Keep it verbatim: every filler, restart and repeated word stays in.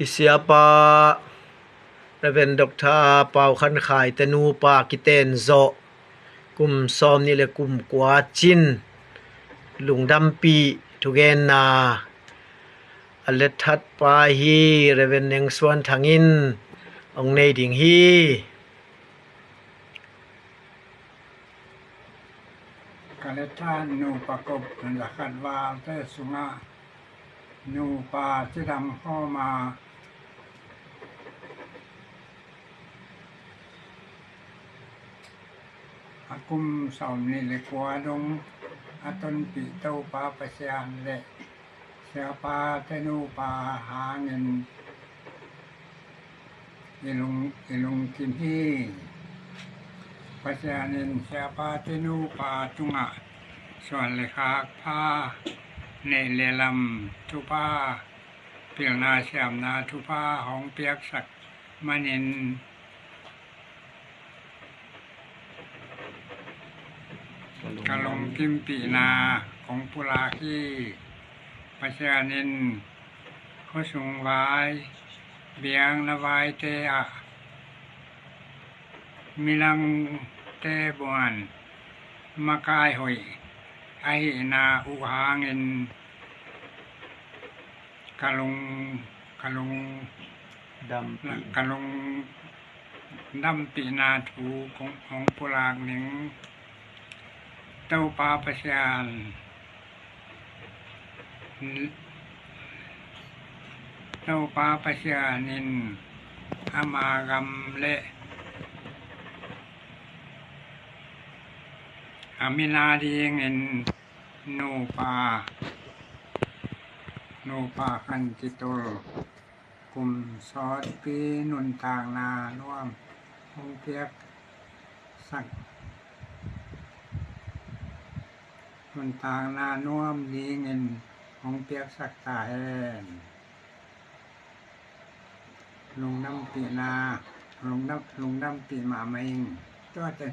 I siapa Reverend Doctor Pau Khan Khai te nupa kiten zawh kum sawm nih le kum kua cin lungdampih thugenna a letthat pa hi. Reverend Neng Suan Thang in hong nei ding hi. Ka letthat nupa kop zakhat valte sungah nupa cidam khawma a kum sawm nih le kua dong a tonpih Topa Pasian le siapate nupa hangin i lung, i lungkim hi. Pasian in siapate nupa tungah suan le khak pha, neih le lam thupha, pilna siamna thupha hong piaksak manin ka lungkimpihna kong pulak hi. Pasian in khuasung vai, biakna vaite ah midangte buan makai hoih ahihna uh hangin ka lung, ka lung, dampih, ka lungdampihna thu kong, kong pulak ning. Topa Pasian, Topa Pasian in ama gam le a min a dingin nupa, nupa khan kitol kum sawtpi nuntakna nuam hong piaksak, nuntakna nuam dingin hong piaksak ta hen. Lungdampihna, lungdam, lungdampih mahmah ing. Tuate